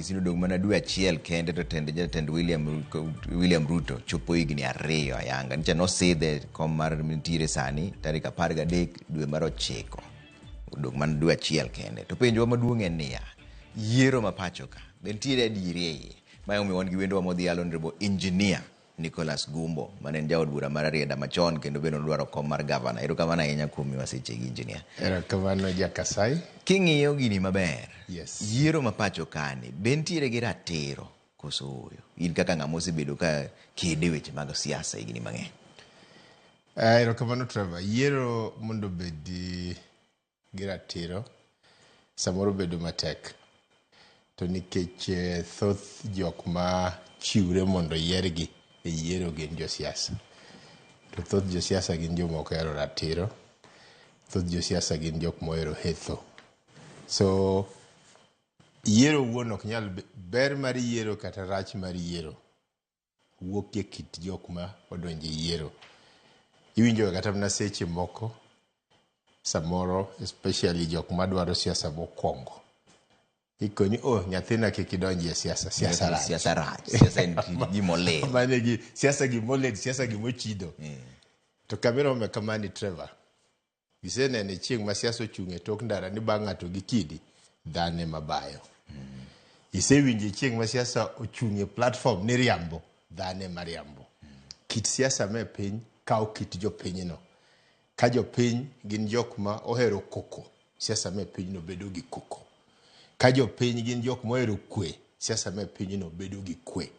onyisi ni odong' mana dwe achiel kende to tend jatend William Ruto chopo higni 2 ayanga. Nicha nosidhe kom mar nitiere sani tarik 13 dwe mar 9. Odong' mana dwe achiel kende. To penjowa maduong' en niya, yiero ma pacho ka be nitiere adieri e iye? Ma emomiyo wan gi wendowa modhial Honorable Engineer Nicholas Gumbo mane en jaod bura mar Rarieda machon kendo bende nodwaro kom mar gavana. Erokamano ahinya kuom miwa sechegi engineer. Erokamano Jakasai. King'iyo gini maber, Yes. Yiero ma pacho kani be nitiere gi ratiro koso ooyo? In kaka ng'ama osebedo ka kede weche mag siasa higni mang'eny. Erokamano Trevor. Yiero mondo obed gi ratiro samoro bedo matek. To nikech thoth jok ma chiwre mondo yiergi e yiero gin josiasa. To thoth josiasa gin joma ok ohero ratiro. Thoth josiasa gin jok mohero hetho. So yiero wuon ok nyal ber mar yiero kata rach mar yiero wuok e kit jok ma odonjo e yiero. Iwinjo kata mana seche moko samoro especially jok madwaro siasa mokwongo. Ikoni, oh, nyathina kik idonji e siasa, siasa rach. Siasa rach, siasa en gima olil. Mane gi siasa gima olil, siasa gimochido. To kamirome kamani Trevor, isenene chieng' ma siasa ochung' e tok ndara ni bang' ng'ato gi kidi, dhano ema bayo. Isewinjo chieng' ma siasa ochung' e platform ni riambo, dhano ema riambo. Kit siasa me piny kawo kit jopinyno. Ka jopiny gin jok ma ohero koko, siasa me pinyno bedo gi koko. Ka jopiny gin jok mohero kwe, siasa me pinyno bedo gi kwe.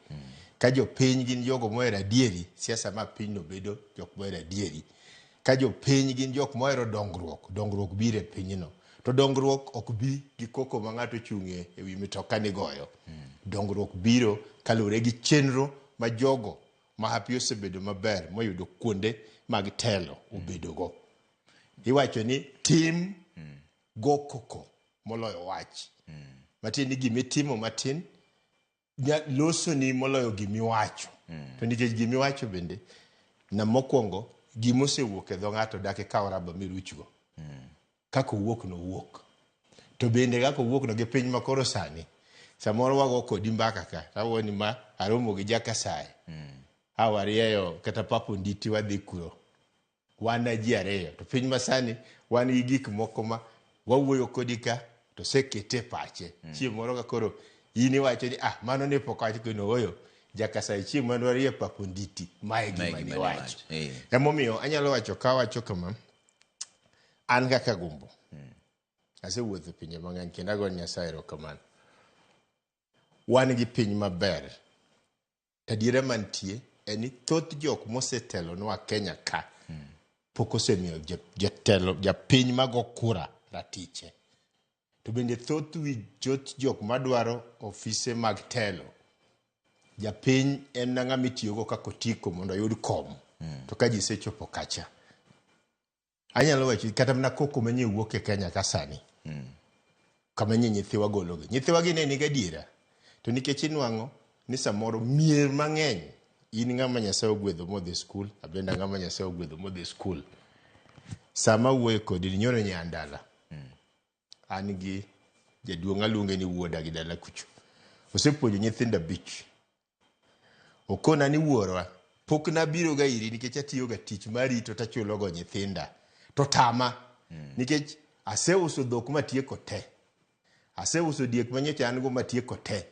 Ka jopiny gin jogo mohero adieri, siasa ma pinyno bedo jok mohero adieri. Ka jopiny gin jok mohero dongruok, dongruok biro e pinyno. To dongruok ok bi gi koko ma ng'ato ochung'e e wi mitoka ni goyo. Dongruok biro kaluwore gi chenro ma jogo ma hapi osebedo maber moyudo kuonde mag telo obedogo. Iwacho ni tim go koko moloyo wach. Matiende ni gimitimo matin losoni moloyo gimiwacho. To nikech gimiwacho bende, na mokwongo gimosewuok e dho ng'ato dak ikaw raba miruchgo. Kaka owuok no owuok. To bende kaka owuok no gi piny makoro sani, samoro wago kodi mbaka ka, tawuo ni ma aromo gi Jakasai. A warieyo kata pap onditi wadhi kuro. Wan ji ariyo. To piny masani wan gi gik moko ma wawuoyo kodi ka to osekete e pache. Chieng' moro ka koro in iwacho ni ah mano ne pok awach kweno ooyo. Jakasai chieng' mane warie pap onditi mae gima niwacho. Emomiyo anyalo wacho ka wacho kama, an kaka Gumbo, asewuotho e pinje mang'eny kendo ago Nyasaye erokamano. Wan gi piny maber. To adiera mantie en ni thoth jok mosetelonwa Kenya ka pok osemiyo jatelo japiny mago kura ratiche. To bende thoth wi thoth jok madwaro ofise mag telo, japiny en ng'ama itiyogo kaka otiko mondo oyud kom. To ka ji sechopo kacha, anyalo wacho kata mana koko manyie wuok e Kenya ka sani. Kama nye nyithiwa gologi. Nyithiwa gi ne nigi adiera. To nikech inwang'o ni samoro mier mang'eny in ng'ama Nyasaye ogwedho modhi skul, abende ng'ama Nyasaye ogwedho modhi skul. Sama awuoyo kodi ni nyoro nyandala. An gi jaduong' aluonge ni wuoda gi dala kucho. Osepuonjo nyithindo 5. Okona ni wuorwa, pok nabiro ga iri nikech atiyo ga tich marito tachulo go nyithinda. To tama, nikech aseuso dhok matieko te. Aseuso diek manyocha an go matieko te.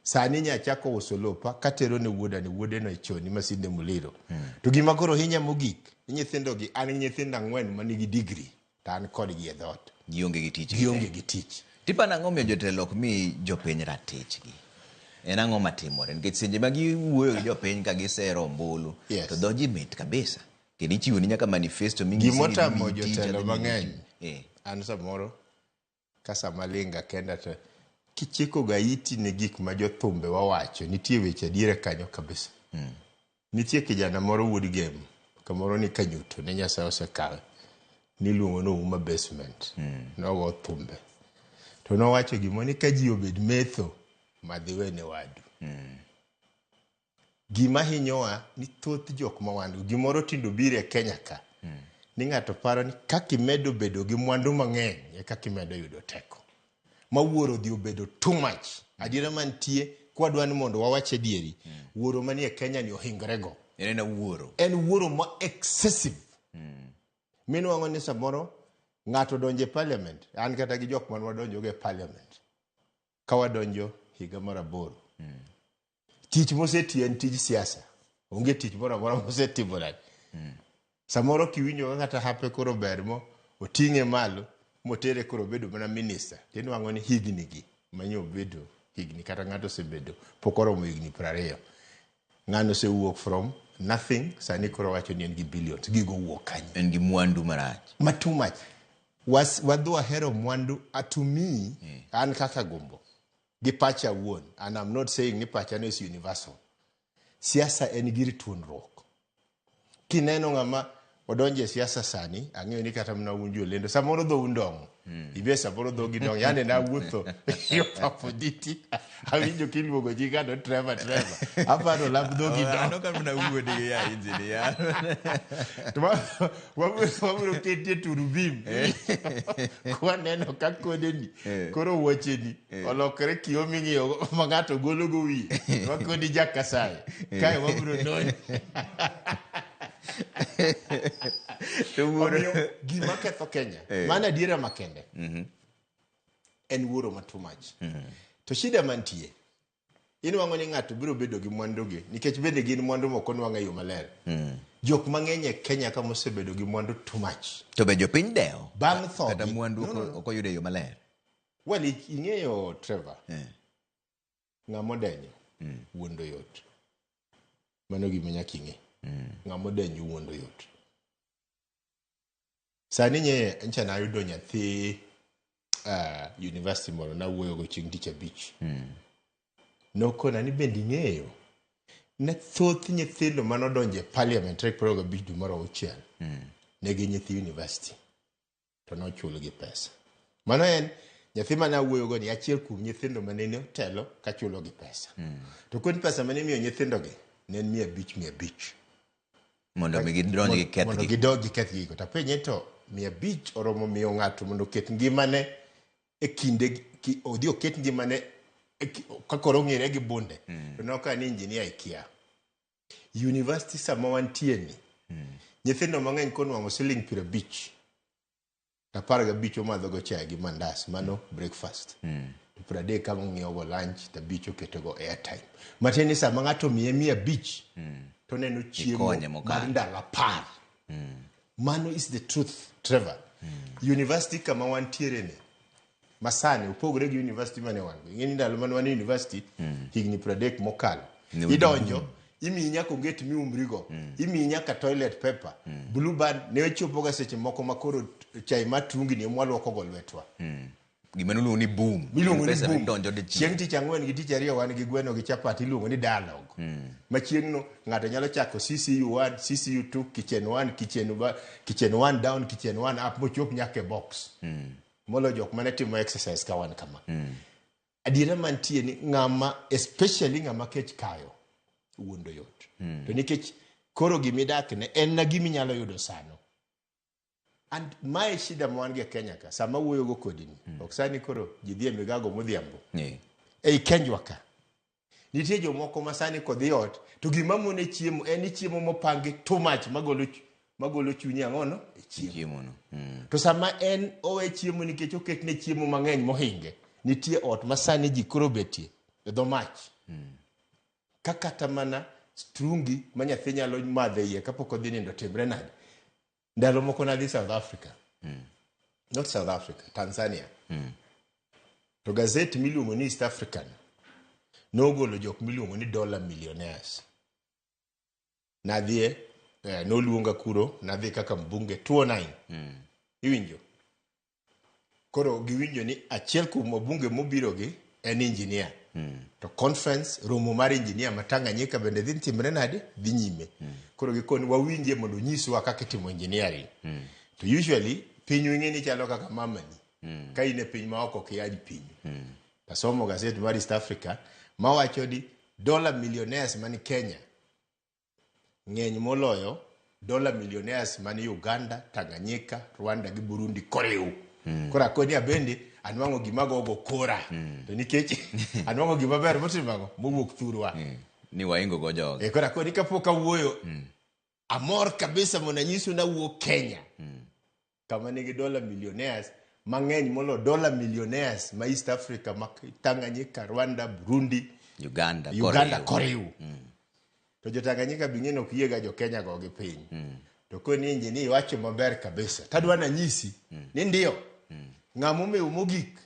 Sani nyachako uso lopa katero ne wuoda ni wuode no e choni Masinde Muliro. To gima koro hinya mogik, ni nyithindo gi an gi nyithindo 4 manigi degree to an kodgi e dhoot. Gionge gi tich. Gionge gi tich. Tipano ang'o miyo jotelo ok mi jopiny ratichgi? En ang'o matimore? Nikech seche ma giwuoyo gi jopiny ka gisero ombulu, to dho ji mit kabisa. Kendo ichiwo ni nyaka manifesto ming'isi ni Gimotamo jotelo mang'eny. An samoro ka sama linga kenda to kichiko ga iti ne gik ma jothumbe wawacho, nitie weche adiera kanyo kabisa. Nitie kijana moro wuod Gem, kamoro ni Kanyuto, ne Nyasaye osekawe. Niluongo ni Ouma Basement. Nogo thumbe. To nowacho gimoro ni ka ji obed metho, madhi wene wadu. Gima hinyowa ni thoth jok ma wan go, gimoro tindo biro e Kenya ka, ni ng'ato paro ni kaka imedo bedo gi mwandu mang'eny e kaka imedo yudo teko. Ma wuoro odhi obedo too much. Adiera mantie, kwadwa ni mondo wawach adieri, wuoro manie Kenya ni ohingre go. En en wuoro. En wuoro ma excessive. Minwang'o ni samoro ng'ato donjo e parliament, an kata gi jok man wadonjo go e parliament, ka wadonjo higa mar 8. Tich mosetiyo en tij siasa. Onge tich moro amora mosetimo nade. Samoro kiwinjo ka kata hape koro ber mo oting'e malo motere koro obedo mana minister. Tinwang'o ni higni gi manyo obedo higni kata ng'ato osebedo pok oromo higni 20. Ng'ano osewuok from nothing sani koro wacho ni en gi billions. Gigo wuok kanye? En gi mwandu marach. Ma too much. Wadhi wahero mwandu to me an kaka gombo gi pacha awuon, and I'm not saying ni pacha no is universal. Siasa en gir tuonruok. Kineno ng'ama odonjo e siasa sani, ang'eyo ni kata mana un jolendo, samoro dhou ndong'o. Ibe samoro dhogi ndong'o. Yani nawuotho yo Papo Diti, awinjo kiluongo ji kano Trevor Trevor. Aparo lap dhogi ndong'o. Ano ka mana wuode gi ya engineer. To wabiro ketie turubim. Kwaneno ka kodeni, koro wuocheni olokore kio ming'iyogo ma ng'ato golo go wiye. Wakoni Jakasai. Kae wabiro noni. To wuoro Omiyo gima ketho Kenya, mano adiera makende, en wuoro ma too much. To shida mantie, inwang'o ni ng'ato biro bedo gi mwandugi, nikech bende gin mwandu mok onwang' e yo maler. Jok mang'eny e Kenya ka mosebedo gi mwandu too much. To be jopiny dewo. Bang' tho Kata gi- mwandu No, no, no. ok oyudo e yo maler. Well, ing'eyo Trevor, ng'ama odenyo wuondo yot. Mano gima nyaka ing'e. Ng'ama odenyo wuondo yot. Sani nye ncha nayudo nyathi university moro nawuoyogo chieng' tich abich. Nokona ni bende ing'eyo ne thoth nyithindo manodonjo e parliament tarik 25 dwe mar auchiel ne gin nyithi university to nochulgi pesa. Mano en nyathi mane awuoyogo ni achiel kuom nyithindo mane otelo kachulogi pesa. To kod pesa mane imiyo nyithindogi ne en 500 500. Mondo mi gidonj giketh Mondo gik. gidog giketh gigo. To apenje to 500 oromo miyo ng'ato mondo oket ngimane e kinde odhi oket ngimane e ka koro ong'ere gi bunde. To noka ni engineer ikia. University sama wantie ni, nyithindo mang'eny konwang'o siling 50, 15 omadho go chai gi mandas, mano breakfast. To 30 ka ong'iewo go lunch, to 5 oketo go airtime. Matiende ni sama ng'ato miye 500, to oneno chiemo Ikonye mokalo. mar ndalo 10. Mano is the truth, Trevor. University kama wantiere ni, masani opogore gi university mane wan go. Ing'e ni ndalo mane wan e university, higni 30 mokalo. Ne Idonjo, imiyi nyaka onget miumrigo, imiyi nyaka toilet paper, blue band, ne chopoga seche moko ma koro chai matungni ema waluoko go lwetwa. Gima niluongo ni boom. Miluongo ni Pesa boom. midonjo dichiel. Chieng' tich ang'wen gi tich ariyo wan gi gweno gi chapat iluongo ni dialogue. Ma chieng'no ng'ato nyalo chako CCU 1, CCU 2, kitchen 1, kitchen 1 down, kitchen 1 up mochop nyaka e box. Moloyo jok mane timo exercise ka wan kama. Adiera mantie ni ng'ama, especially ng'ama kech kayo, wuondo yot. To nikech koro gimidakne en na giminyalo yudo sano. And mae shida ma wan go e Kenya ka, sama wuoyogo kodi ni, ok sani koro ji dhi e migago modhiambo. Ei Kenjwa ka, nitie jomoko ma sani kodhi ot, to gima mone chiemo en ni chiemo mopangi too much magolo chunyi ang'ono e chiemo. Chiemo no. To sama en owe chiemo nikech oketne chiemo mang'eny mohinge, nitie ot ma sani ji koro betie e dho mach. Ka kata mana strungi ma nyathi nyalo madho e iye kapok odhi nindo timre nade. Ndalo moko nadhi South Africa. Not South Africa, Tanzania. To gazet miluongo ni East African nogolo jok miluongo ni dollar millionaires. Nadhie, noluonga kuro, nadhi kaka mbunge 209. Iwinjo? Koro giwinjo ni achiel kuom wabunge mobiro gi en engineer. To conference romo mar engineer ma Tanganyika bende dhi timre nade? Dhi nyime. Koro gikoni wawinje mondo onyiswa kaka itimo engineering. To usually piny wing'e ni chalo kaka mamani. Ka in e piny ma oko ok iyany piny. Tasomo gazet mar East Africa mawacho ni dollar millionaires man Kenya ng'eny moloyo dollar millionaires man Uganda, Tanganyika, Rwanda gi Burundi koriw. Koro akoni abende Anwang'o gima gogo kora. To nikech anwang'o gima ber motimo ang'o? Mowuok thurwa. Ni waingo go jogi. E koro akoni kapok awuoyo, amor kabisa mondo anyisu nawuok Kenya. Kama nigi dollar millionaires mang'eny molo dollar millionaires ma East Africa, ma Tanganyika, Rwanda, Burundi, Uganda, Uganda koriw. koriw. To jo Tanganyika be ing'e ni ok yiega jo Kenya go gi piny. To koni inji iwacho maber kabisa. Tadwa nanyisi ni ndio. Ng'ama omewo mogik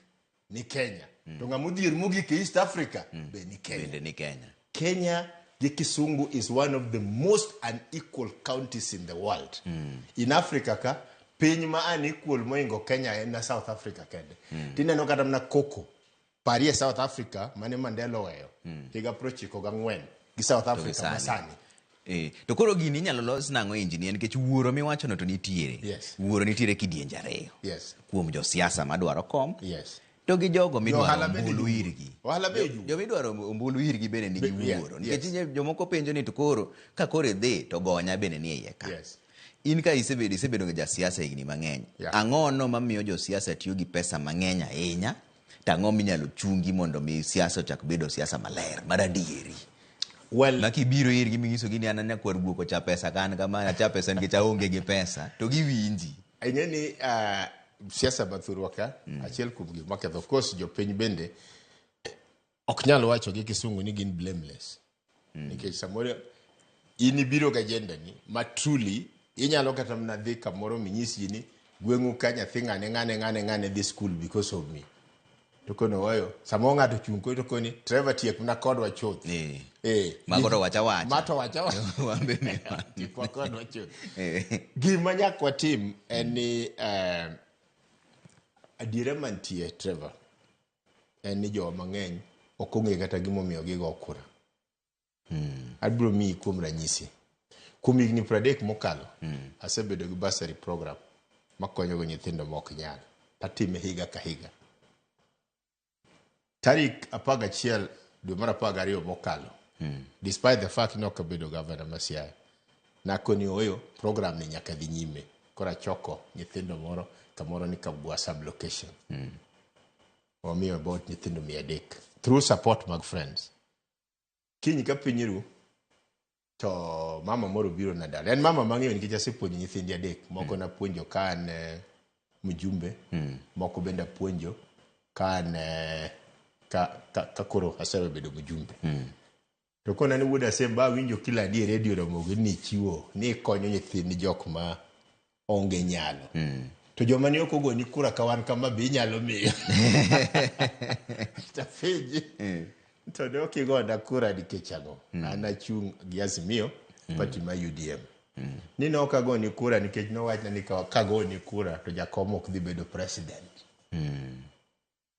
ni Kenya. To ng'ama odhier mogik e East Africa be ni Kenya. Bende ni Kenya. Kenya gi Kisungu is one of the most unequal counties in the world. In Africa ka, piny ma unequal moingo Kenya en na South Africa kende. Tineno kata mana Coco, parie South Africa mane Mandela oweyo higa 94 gi South Africa sani. masani. To koro gini inyalo los nang'o engineer nikech wuoro miwachono to nitiere. Wuoro nitiere kidienje ariyo. Kuom josiasa madwaro kom. To gi jogo midwaro Ohala bende ombulu nigi irgi. Ohala be ojuogo. Joma idwaro ombulu irgi bende nigi wuoro. Nikech jomoko penjo ni to koro ka koro idhi to gonya bende nie iye ka. In ka isebedo jasiasa higni mang'eny. Ang'o no mamiyo josiasa tiyo gi pesa mang'eny ahinya? To ang'o minyalo chungi mondo mi siasa ochak bedo siasa maler, mar adieri? Ma kibiro irgi minyisogi ni an nyakwar guok ocha pesa ka an kama acha pesa nikech aonge gi pesa to giwinji. Ing'e ni siasa ma thurwa ka, achiel kuom gik maketho, of course jopiny bende ok nyal wacho gi kisungu ni gin blameless. Nikech samoro in ibiro gi agenda ni ma truly inyalo kata mana dhi kamoro minyis ji ni gweng'u ka nyathi ng'ane ng'ane ng'ane ng'ane dhi school because of me. To kono oyo, samoro ng'ato chung' kodi to koni Trevor tiek mana kodwa chuth. Mago to wacha wacha. Ma to wacha wacha. Wan be miwa. Tiekwa kodwa chuth. Gima nyaka watim en ni adiera mantie Trevor en ni jowa mang'eny ok ong'e kata gimomiyo gigo kura. Abiro miyi kuom ranyisi. Kuom higni 30 mokalo, asebedo gi bursary program makonyogo nyithindo ma ok nyal. Atime higa ka higa. Tarik 11 dwe mar 12 mokalo, despite the fact ni ok abedo governor ma Siaya, nakoni oyo program ni nyaka dhi nyime. Koro achoko nyithindo moro kamoro ni Kabwa sub-location. Wamiyo about nyithindo 300 through support mag friends. Kiny ka piny ru, to mama moro biro na dala. En mama mang'eyo nikech asepuonjo nyithindi 3. Moko napuonjo ka an mjumbe, moko bende apuonjo ka an ka koro asebedo mjumbe. To kona ni wuod Asembo awinjo kila adi e redio Ramogi ni chiwo ni konyo nyithind jok ma onge nyalo. To joma ne ok ogoni kura ka wan kama be inyalo miyo. Tapenji. To ne ok igona kura nikech ang'o? An achung' gi Azimio, party ma UDM. Ni ne ok agoni kura nikech nowachna ni kagoni kura to jakom ok dhi bedo president.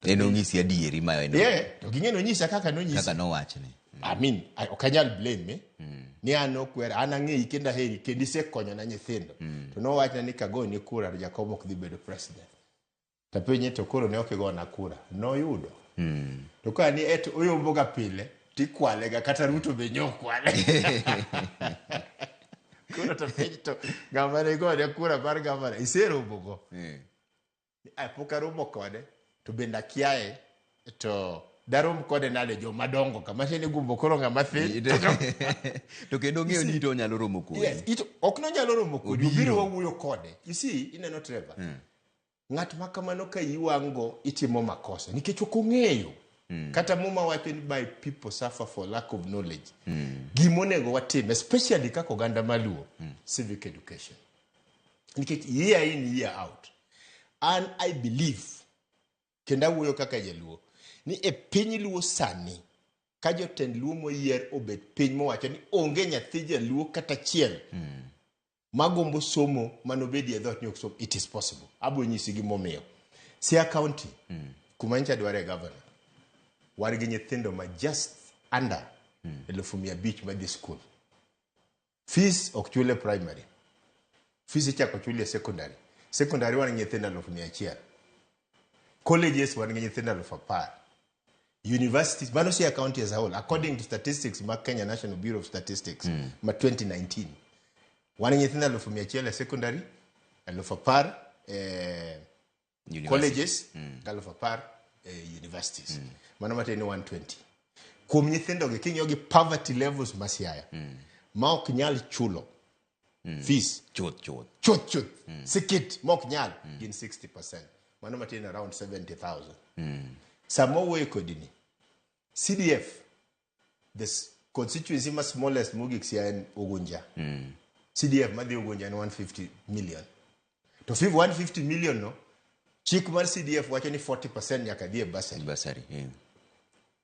En onyisi adieri ma en. Yeah, to ging'e nonyisa kaka nonyisa. Kaka nowachne. I mean, ok anyal blame, Ni an okwera, an ang'eyi kendo aheri kendo isekonyona nyithindo. To nowachna ni kagoni kura to jakom ok dhi bedo president. Tapenje to koro ne ok igona kura. Noyudo. To ka ni et oyombo ga pile, tikwale ga kata Ruto be nyokwale. Koro to penj to ng'ama ne gone kura mar gavana iseromo go. Pok aromo kode to bende akiaye to darom kode nade joma dongo kama tiende gumbo koro ng'ama thin. To kendo ng'eyo ni ito onyalo romo kodi. Yes, ito ok nonyalo romo kodi, obiro wawuoyo kode. You see, ineno Trevor. Ng'at ma kamano ka iwang'go itimo makosa nikech ok ong'eyo. Kata Muma wacho ni my people suffer for lack of knowledge. Gima onego watim, especially kaka oganda maluo, civic education. Nikech year in, year out. And I believe, kendo awuoyo kaka jaluo, ni e piny luo sani, ka jotend luo moyier obet piny mowacho ni onge nyathi jaluo kata achiel magombo somo manobedi e dhoot ni ok som, it is possible. Abiro nyisi gimomiyo. Siaya County, kuma nyocha dware governor, wan gi nyithindo ma just under 500,000 madhi school. Fees ok chul e primary. Fees ichako chul e secondary. Secondary wan gi nyithindo 100,000. Colleges wan gi nyithindo 10,000. Universities, mano Siaya County as a whole, according to statistics ma Kenya National Bureau of Statistics ma 2019. Wan gi nyithindo 100,000 e secondary, 10,000 University. Colleges gi 10,000 e universities. Mano matiende ni 120. Kuom nyithindogi king'iyo gi poverty levels ma Siaya ma ok nyal chulo fees Chuth chuth. Chuth chuth sikit ma ok nyal gin 60%. Mano matiende around 70,000. Sama owuoyo kodi ni CDF, the constituency ma smallest mogik Siaya en Ugunja. CDF madhi Ugunja en 150 million. To 150 million no, chik mar CDF wacho ni 40% nyaka dhi e bursary. Bursary.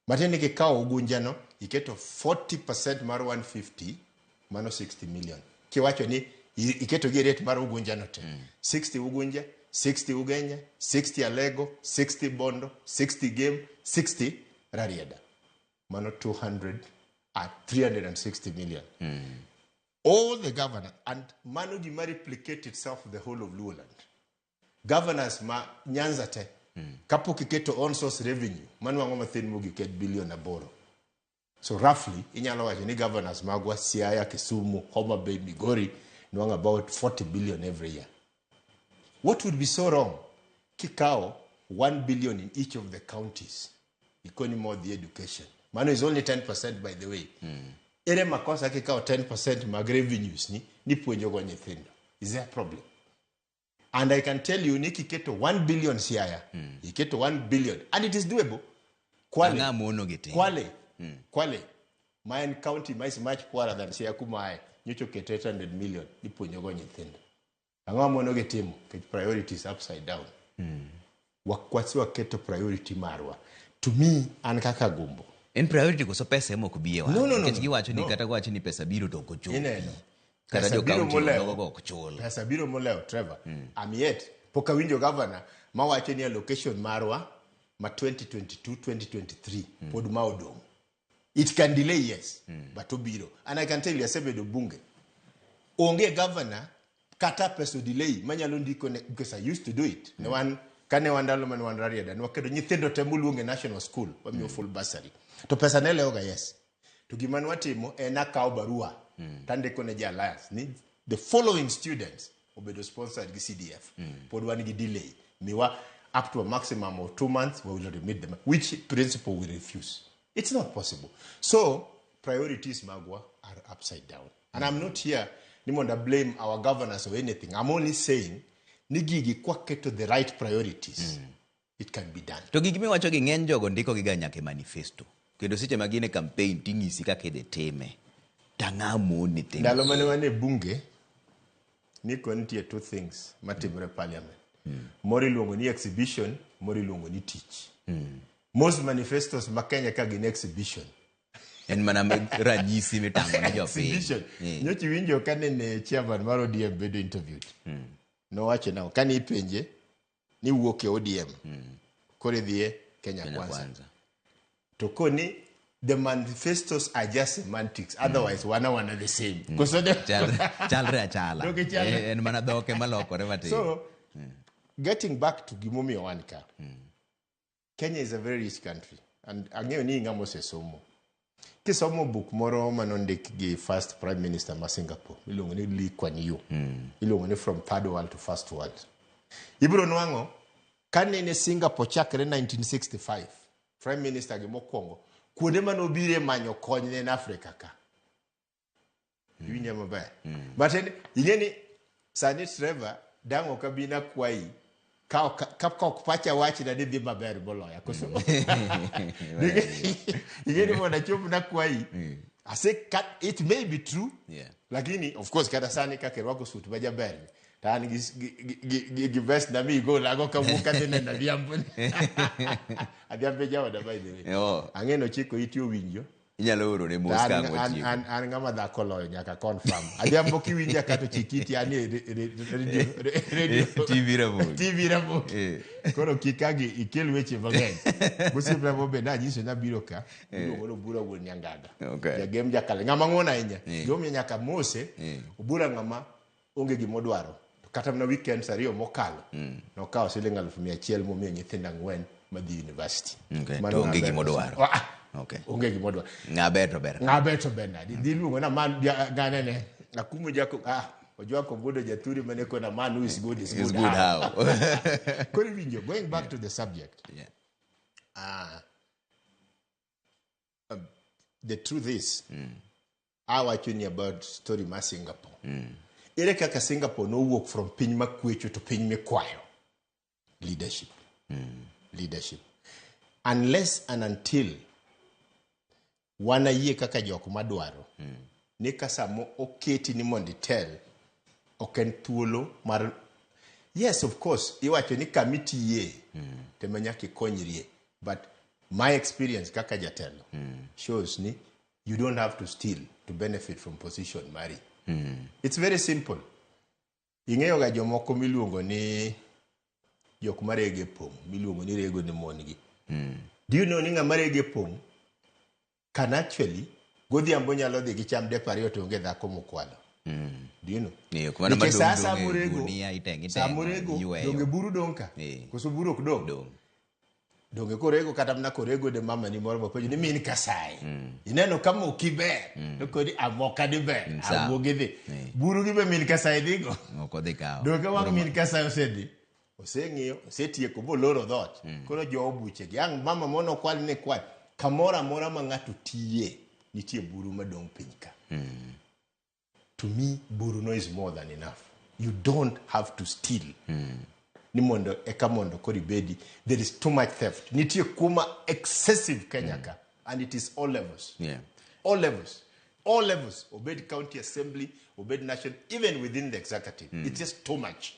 Matiende ni kikawo Ugunja no, iketo 40% mar 150, mano 60 million. Kiwacho ni iketo gi rate mar Ugunja no te. 60 Ugunja, 60 Ugenya, 60 Alego, 60 Bondo, 60 Gem, 60 Rarieda. Mano 200 at 360 million. All the governors, and mano gima replicate itself the whole of Luoland. Governors ma Nyanza te, kapok iketo own source revenue, manwang'o mathin mogik en 8 billion. So roughly, inyalo wacho ni governors magwa Siaya, Kisumu, Homa Bay, Migori, nwang'o about 40 billion every year. What would be so wrong? Kikawo 1 billion in each of the counties. Ikoni more the education. Mano is only 10%, by the way. Ere makosa kikawo 10% mag revenues ni nipuonjogo nyithindo? Is there a problem? And I can tell you ni kiketo 1 billion Siaya, iketo 1 billion, and it is doable. Kwale, Ang'o mono gi timo? Kwale, ma en county ma is much poorer than Siaya kuma aye, nyocha oketo 800 million ipuonjogo nyithindo. Ang'o mono gi timo? Nikech priorities upside down. Wakwasi waketo priority marwa. To me, an kaka Gumbo. En priority koso pesa ema ok bi e wang'e? No, Nikech no. giwacho ni No. kata giwacho ni pesa biro to ok ochopi. Ineno. Kata Pesa jo biro county molewo. nogo go ok chul. Pesa biro molewo, Trevor. I'm yet pok awinjo governor mawacho ni allocation marwa ma 2022-2023 pod ma odong'. It can delay, yes, but obiro. And I can tell you, asebedo bunge. Onge governor kata pesa delay manyalo ndiko ne, because I used to do it. Ne wan kane wan ndalo mane wan Rarieda, ne waketo nyithindo te moluong e national school, wamiyo full bursary. To pesa ne lewoga, yes. To gima ne watimo en akawo barua tandiko ne ja Alliance ni the following students obedo sponsored gi CDF. Pod wan gi delay. Miwa up to a maximum of 2 months, we will remit them, which principle we refuse. It's not possible. So priorities magwa are upside down. And I'm not here ni mondo blame our governors or anything. I'm only saying ni gigi kwaketo the right priorities, it can be done. To gik miwacho gi ng'eny jogo ndiko gi ga nyaka e manifesto. Kendo seche ma gin e campaign ting'isi kaka idhi time. Tang'a moni timo. Ndalo mane wan e bunge, niko nitie two things matimore e parliament. Moro iluongo ni exhibition, moro iluongo ni tich. Most manifestos ma Kenya ka gin exhibition. En mana ranyisi mitang'o ne jopiny. Exhibition. Nyocha iwinjo ka nene chairman mar ODM bedo interviewed. Nowacho nang'o? Kane ipenje ni wuok e ODM, koro idhiye Kenya Kenya Kwanza. Kwanza. To koni the manifestos are just semantics, otherwise wana wana the same. Koso Chalre achala. Dok chalre. En mana dhoke malokore matin. So, getting back to gimomiyo wan ka. Kenya is a very rich country. And ang'eyo ni ng'ama osesomo. Kisomo buk moro manondik gi first prime minister ma Singapore, iluongo ni Lee Kuan Yew. Iluongo ni From Third World to First World. Ibiro nwang'o kanene Singapore chakre 1965, prime minister gi mokwongo, kuonde manobire manyo kony ne en Africa ka. Iwinja maber? But ing'e ni sani, Trevor, dang' ok abi nakwayi ka ok pacha wachna ni dhi maber moloya koso ing'e ni mondo achop nakwayi ase it may be true, lakini of course kata sani kaka irwako suit ma jaber ni to an gi vest na migolago kawuok adhi neno Adhiambo ni. Adhiambo e jaoda, by the way. Oh. Ang'e nochiko iti owinjo. Inyalo oro ne mos An, ka ang' an, watieko. an ng'ama dhako loyo nyaka confirm. Adhiambo kiwinja kato chik iti an e radio TV Ramogi. TV Ramogi. Koro kik agi ikel weche mang'eny. Mosiepna mo be nanyiso nabiro ka. Iluongo ni Obura wuon Nyangaga. Jagem jakale. Ng'ama ng'won ahinya. Gimomiyo nyaka mose. Obura ng'ama onge gimodwaro. To kata mana weekends 2 mokalo, nokawo siling 100,000 momiyo nyithindo 4 madhi university. Mano To onge ng'ama ber. gimodwaro. Ah, onge gimodwaro. Ng'a ber to ber. Ng'a ber to ber nadi? Dhi luongo na man ng'ane ne. Akumu jako ah. Ojwako Obudo Jathuri mane kona man who is good is It's good, good how. how. Koro iwinjo, going back to the subject. Yeah. The truth is, awacho ni about story ma Singapore. Ere kaka Singapore nowuok from piny makwecho to piny mikwayo? Leadership. Leadership. Unless and until wanayie kaka jok madwaro ni ka samo oketi ni mondo itel ok en thuolo mar yes of course iwacho ni kama itiye tema nyaka ikonyrie but my experience kaka jatelo shows ni you don't have to steal to benefit from position mari. It's very simple. Ing'eyo ga jomoko miluongo ni jok marego e pong' miluongo ni rego ne mon gi. Do you know ni ng'ama rego e pong' can actually godhiambo nyalo dhi gi cham dep ariyo to onge dhako mokwalo. Do you know? Ng'eyo, kumano Nikech madong' sa dong' e morego, gunia, iteng'o, sa iteng'o, morego, iyweyo. donge buru dong' ka? Koso buru ok dong'? Dong'. Donge korego kata mana korego de mama ni moro mapenjo ni min kasaye. Ineno ka moki ber. To kodi amoka di ber. Sawa. Awuogi dhi. Buru gi be min kasaye dhigo. Ok odhi kawo. Donge wang' min kasaye osedhi. Oseng'iyo, osetieko boloro dhoot. Koro jowo buchegi. Ang' mama mono kwal ni kwal. Kamoro amora ma ng'ato tiye, nitie buru madong' piny ka. To me, buru no is more than enough. You don't have to steal. Ni mondo eka mondo koro ibedi. There is too much theft. Nitie kuma excessive Kenya ka. And it is all levels. All levels. All levels. Obed county assembly, obed national, even within the executive. It's just too much.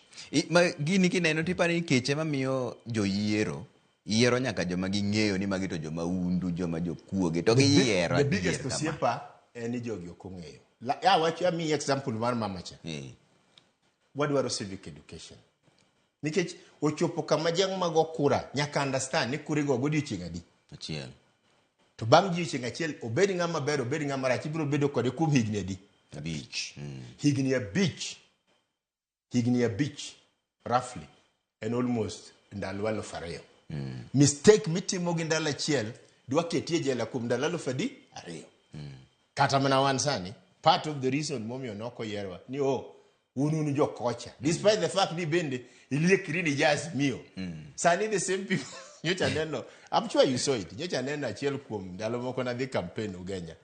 Ma gini kineno tiparo ni keche mamiyo joyiero yiero nyaka joma ging'eyo ni magi to joma undu, joma jokuoge to giyiero The adier biggest kama. osiepa en ni jogi ok ong'eyo. Awacho amiyi example mar mama cha. Wadwaro civic education. Nikech ochopo kama jang' mago kura nyaka understand ni kura igo godiochieng' adi. Achiel. To bang' odiochieng' achiel obed ng'ama ber obed ng'ama rach ibiro bedo kode kuom higni adi? 5. Higni 5. Higni 5 roughly en almost ndalo 2000. Mistake mitimo gi ndalo achiel dwa keti e jela kuom ndalo 2000. Kata mana wan sani part of the reason momiyo nok oyierwa ni oh un jokocha despite the fact ni bende iliekri ni Azimio. Sani the same people nyocha neno, I'm sure you saw it, nyocha neno achiel kuom ndalo moko nadhi campaign Ugenya.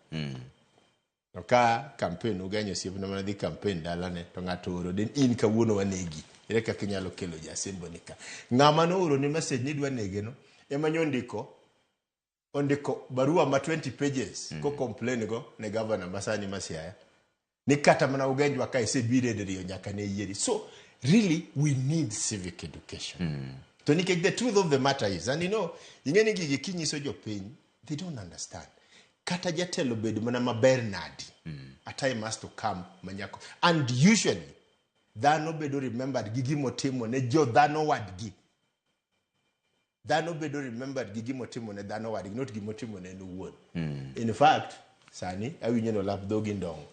To ka campaign Ugenya osiepna mana dhi campaign dalane to ng'ato ooro den in kawuono wanegi. Ere kaka inyalo kelo jasembo ni ka. Ng'ama nooro ni message ni idwa nege no ema nyo ondiko barua ma 20 pages ko complain go ne governor masani ma Siaya ni kata mana Ugenjwa ka isebiro e diriyo nyaka ne yieri. So really we need civic education. To nikech the truth of the matter is, and you know, ing'e ni gigi kinyiso jopiny, they don't understand. Kata jatelo bed mana maber nadi, a time has to come manyako. And usually, dhano bedo remembered gi gimotimo ne jo dhano wadgi. Dhano bedo remembered gi gimotimo ne dhano wadgi, not gimotimo ne en owuon. In fact, sani awinjo ni olap dhogi ndong'.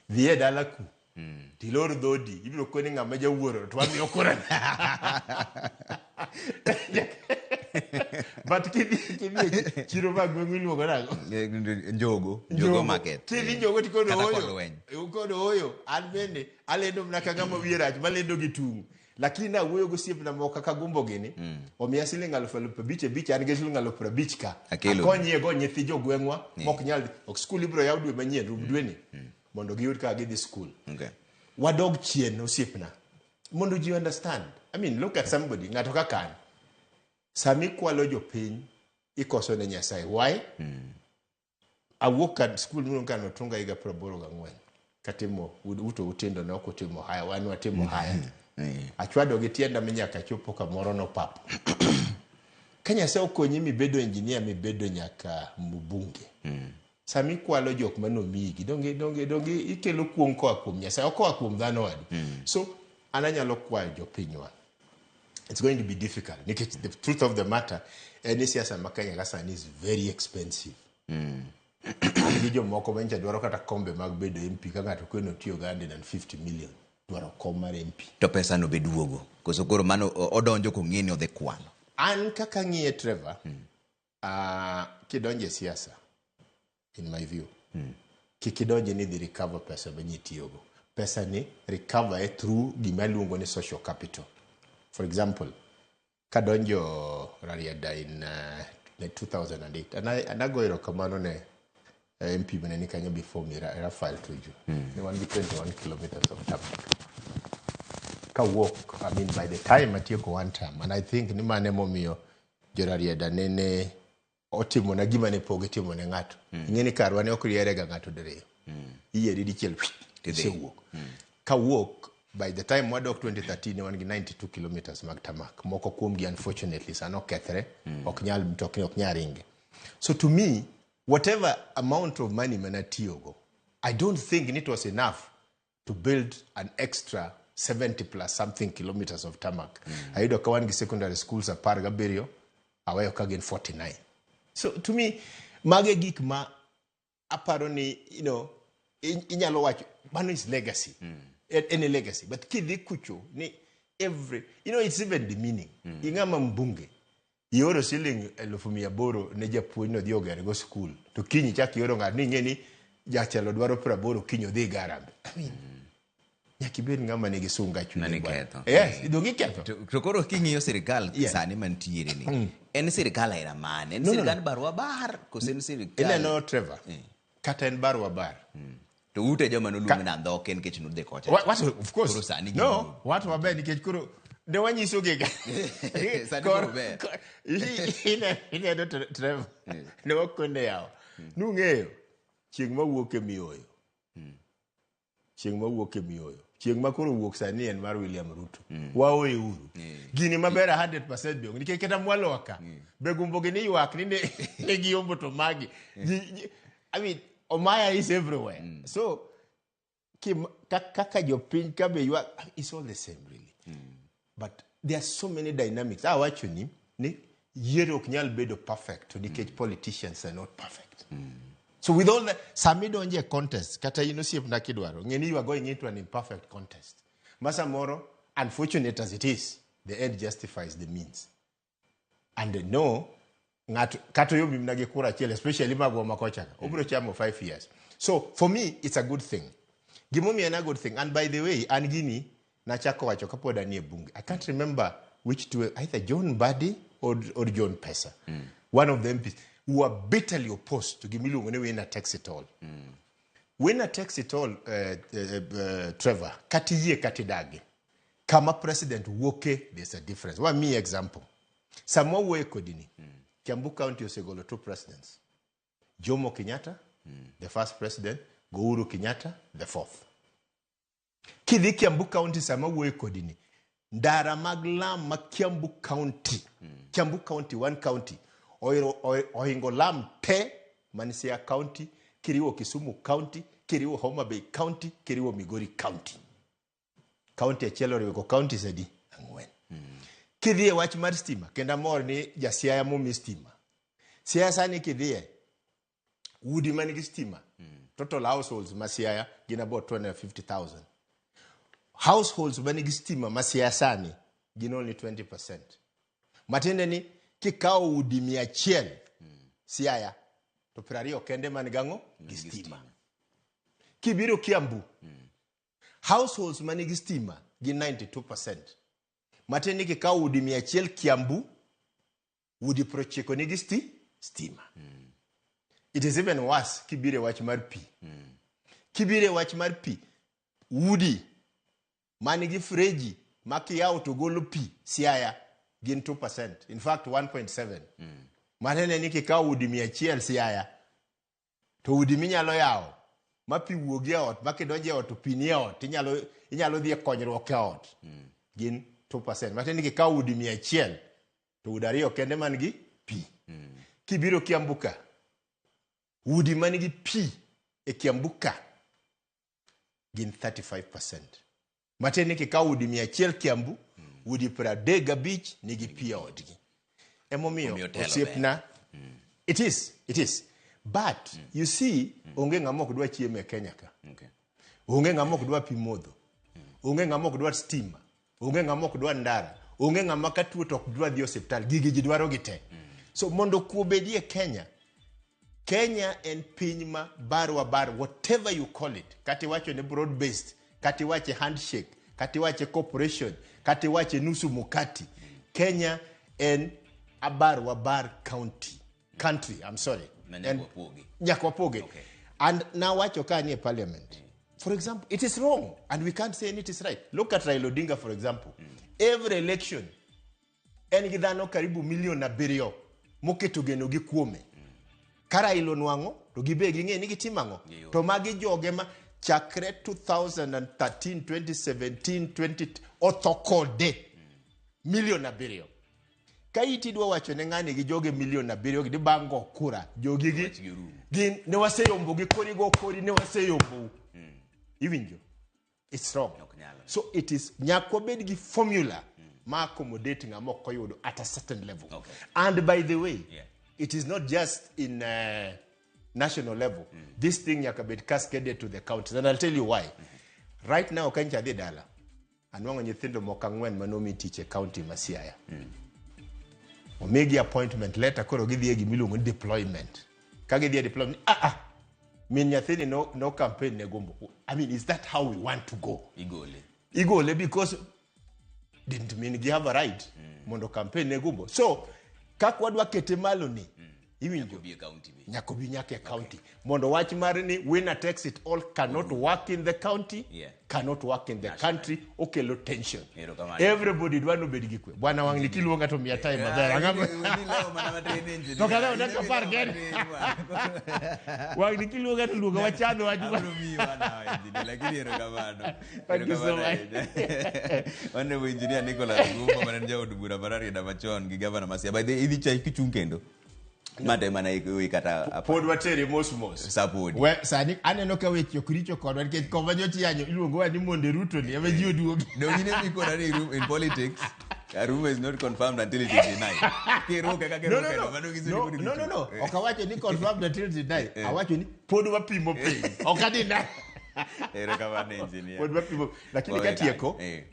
Dhi e dala ku, tilor dhodi, ibiro koni ng'ama jawuoro to wamiyo kura. But kidhi e chiro mag gweng'u iluongo nang'o? Njogo, Njogo market. Kidhi Njogo tikono Kata oyo. Kolweny. Ukono oyo, an bende alendo mana ka ng'ama wiye rach malendo gi tung'. Lakini nawuoyo gi osiepna moko kaka Gumbo gini, omiya siling 5,000 5,000, an gi siling 50,000 ka. Akelo. Akonyie go nyithi jogweng'wa mok nyal, ok skul ibiro yaw dwe manyien, rum dweni, mondo giyud kaka gidhi skul. Wadog chien osiepna, mondo ji understand. I mean, look at somebody, ng'ato kaka an. Sami kwalo jopiny, ikoso ne Nyasaye. Why? Awuok ka skul miluongo ka Notunga higa 84. Katimo uto utindo ne ok utimo haya, wan watimo haya. Achwado gi tienda mi nyaka chopo kamoro nopapo. Ka Nyasaye okonyi mibedo engineer mibedo nyaka mbunge. Sami kwalo jok manomiyigi, donge ikelo kuong' koa kuom Nyasaye, ok koa kuom dhano wadu. So an anyalo kwayo jopinywa. It's going to be difficult. Nikech the truth of the matter, en ni siasa ma Kenya ka sani is very expensive. An gi jomoko ma nyicha dwaro kata kombe mag bedo MP ka ng'ato kweno tiyo gi 150 million dwaro kom mar MP. To pesa no be duogo. Koso koro mano odonjo kong'e ni odhi kwalo. An kaka ng'iye Trevor, kidonjo e siasa, in my view, kik idonje ni idhi recover pesa ma nyi tiyogo. Pesa ni recover e through gima iluongo ni social capital. For example, kadonjo Rarieda in 2008, and ago erokamano ne MP mane ni kanyo before me, Raphael Tuju. Ne wan gi 21 kilometers of tarmac. Kawuok, I mean, by the time atieko one term, and I think ni mane momiyo jo Rarieda nene otimona gima ne pok itimo ne ng'ato. Ing'e ni karwa ne ok rierega ng'ato diriyo. Iyieri dichiel, isewuok. Kawuok, by the time wadok 2013 ne wan gi 92 kilometers mag tarmac. Moko kuomgi unfortunately sano okethre, ok nyal mtokni ok nyal ringe. So to me, whatever amount of money manatiyogo, I don't think it was enough to build an extra 70 plus something kilometers of tarmac. Ayudo ka wan gi secondary schools 17, aweyo ka gin 49. So to me, mage gik ma aparo ni, inyalo wacho, mano is legacy. Any legacy. But kidhi kucho, ni every, it's even demeaning. Ing'ama mbunge, ioro siling 800,000 ne japuonj no dhi ogergo skul, to kiny ichak ioro ng'ato ni ing'e ni jatelo dwaro 80 kiny odhi Garambe. I mean, nyaka ibed ng'ama nigi sunga chunye Ng'ani bwana. ketho. Yes, donge iketho? To koro king'iyo sirikal sani mantiere ni, en sirikal aina mane? En No, no, sirikal barua bar koso en sirikal? Ineno Trevor, kata en barua bar. To ute joma noluong na ndhoke nikech nudhi kocha. What, of course. Koro sani No, wat maber nikech koro ne wanyiso gi ga. Sani koro ber. Ineno Trevor, ne wakone yawa. Nung'eyo, chieng' mawuok e miyoyo. Chieng' mawuok e miyoyo. Chieng' ma koro wuok sani en mar William Ruto. Waoye uru. Gini maber 100% be onge nikech kata mwalowa ka. Be gumbo gi ni ywak ni ne giombo to magi. I mean, Omaya is everywhere. So, kaka jopiny ka be ywak, it's all the same really. But there are so many dynamics. Awacho ni yiero ok nyal bedo perfect to nikech politicians are not perfect. So with all the, sami donje e contest, kata in osiepna kidwaro, ng'e ni you are going into an imperfect contest. Ma samoro, unfortunate as it is, the end justifies the means. And no, ng'ato kata oyombi mana gi kura achiel, especially magwa ma kocha ka, obiro chamo 5 years. So for me, it's a good thing. Gimomiyo en a good thing, and by the way, an gini nachako wacho kapod anie bunge. I can't remember which two, either John Mbadi or John Pesa. One of the MPs who were bitterly opposed to gimiluongo ni winner takes it all. Winner takes it all, Trevor, kata iyie kata idagi. Kama president wuoke, there's a difference. Wa mi example. Sama wawuoyo kodi ni, Kiambu County osegolo 2 presidents. Jomo Kenyatta, the first president, go Uhuru Kenyatta, the fourth. Kidhi Kiambu County sama wuoyo kodi ni, ndara mag lam ma Kiambu County, Kiambu County, one county, ohingo lam te man Siaya County, kiriwo Kisumu County, kiriwo Homa Bay County, kiriwo Migori County. County achiel oriwo counties adi? 4. Kidhi e wach mar stima, kendo amor ni ja Siaya momi stima. Siaya sani kidhiye, udi man gi stima, total households ma Siaya gin about 250,000. Households man gi stima ma Siaya sani gin only 20%. Matiende ni kikawo udi 100 Siaya, to 20 kende man gang'o? Gi stima. Kibiro Kiambu, households man gi stima gin 92%. Matiende ni kikawo udi 100 Kiambu, udi 90 nigi stima. It is even worse kibiro e wach mar pi. Kibiro e wach mar pi, udi man gi freji ma kiyawo to golo pi Siaya gin 2%. In fact 1.7. Matiende ni kikawo udi 100 Siaya, to udi minyalo yawo ma pi wuogi e ot, ma kidonjo e ot to pi ni e ot, inyalo dhi e konyruok e ot, gin 2%. Matiende ni kikawo udi 100 to udi 2 kende man gi pi. Kibiro Kiambu ka, udi man gi pi e Kiambu ka gin 35%. Matiende ni kikawo udi 100 Kiambu, udi 35 nigi pi e odgi. Emomiyo Omiyo telo osiepna, it is, it is. But you see, onge ng'ama ok dwa chiemo e Kenya ka. Onge ng'ama ok dwa pi modho. Onge ng'ama ok dwa stima. Onge ng'ama ok dwa ndara. Onge ng'ama ka tuo to ok dwa dhi osiptal. Gigi ji dwaro gi te. So mondo kwe obedie Kenya, Kenya en piny ma barwa bar, whatever you call it, kata iwacho ni broad based, Kata iwache handshake, kata iwache cooperation, kata iwache nusu mukati. Kenya en abar wabar county. Country, I'm sorry. Na nyaka wapoge. Nyaka wapoge. Okay. And nawacho ka nie parliament. For example, it is wrong and we can't say it is right. Look at Raila Odinga, for example. Every election, en gi dhano karibu milion 7 moketo geno gi kuome. Ka Raila onwang'o, to gibe ging'e ni gitimo ang'o. To magi joge ma chakre 2013, 2017, 20 otho kode milion 7. Ka iti dwa wacho ne ng'ani gi joge milion 7 gi bang' go kura, jogi gi gin ne waseyombo gi kori go kori ne waseyombo. Iwinjo? It's wrong. So it is nyaka wabed gi formula ma accommodate ng'ama ok oyudo at a certain level. Okay. And by the way, it is not just in national level. This thing nyaka bed cascaded to the counties. And I'll tell you why. Right now, ka nyicha adhi dala, anwang'o nyithindo moko 4 manomi tich e county ma Siaya. Omigi appointment letter, koro gidhi e gimiluongo ni deployment. Ka gidhi e deployment, min nyathini no campaign ne gombo. I mean, is that how we want to go? Igole. Igole because didn't mean gi have a right mondo campaign ne gombo. So, kaka wadwa kete malo ni, iwinjo? Nyaka obi e county be. Nyaka obi nyaka e county. Mondo wach mar ni winner takes it all cannot work in the county, cannot work in the country, okelo tension. Erokamano. Everybody dwa nobed gi kwe. Bwana wang'ni kiluonga to miya time maber. Ang'ama- To kata odak apar kende. Wang'ni kiluonga to luonga wachano wach. Thank you so much. Honorable Engineer Nicholas Gumbo mane en jaod bura mar Rarieda machon gi gavana ma Siaya. By the way, idhi chai kichung' kendo? Mate mana iwe kata apar. Pod watere mos mos. Sa podi. We, sani aneno ka weche ok richo kodwa nikech koma nyocha iyanyo iluongowa ni monde Ruto ni ema ji oduogi. Donge ine mikona ni in politics, a rumor is not confirmed until it is denied. Kiruke kaka No, no, iruke no. no, mano nyiso ni No, pod no, no, no. gichung'. Ok awacho ni confirmed until it is denied. Awacho ni pod wapimo piny. Ok adeny. Erokamano engineer. Pod wapimo. Lakini Wawe katieko, kanyo.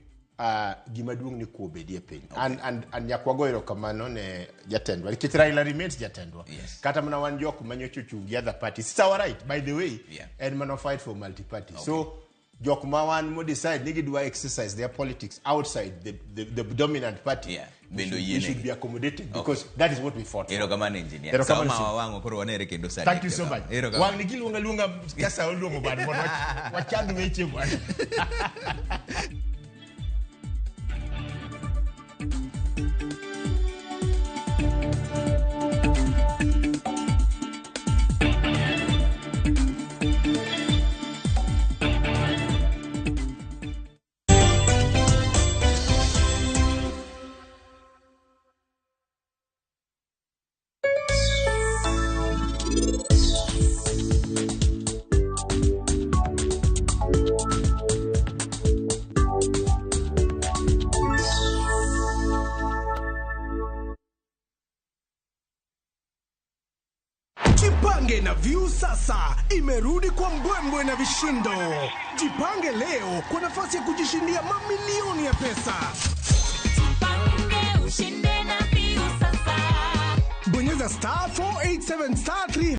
Gima duong' ni kwe obedi e piny. And nyaka wago erokamano ne jatendwa. Nikech Raila remains jatendwa. Kata mana wan jok manyocha ochung' gi other parties. It's our right, by the way. En mana fight for multi-party. So, jok ma wan mo decide ni gidwa exercise their politics outside the dominant party. Bende We oyienegi. should be accommodated because that is what we fought for. Erokamano engineer. Erokamano Sama Sim. wawang'o koro wanere kendo sani. Thank you so much. Erokamano. Wang'ni kiluonga luonga kasa oluongo bwana mondo wachand weche bwana. Jipange na Viusasa imerudi kwa mbwembwe na vishindo. Jipange leo kwa nafasi ya kujishindia mamilioni ya pesa. Jipange ushinde na Viusasa. Bonyeza star 487 star 3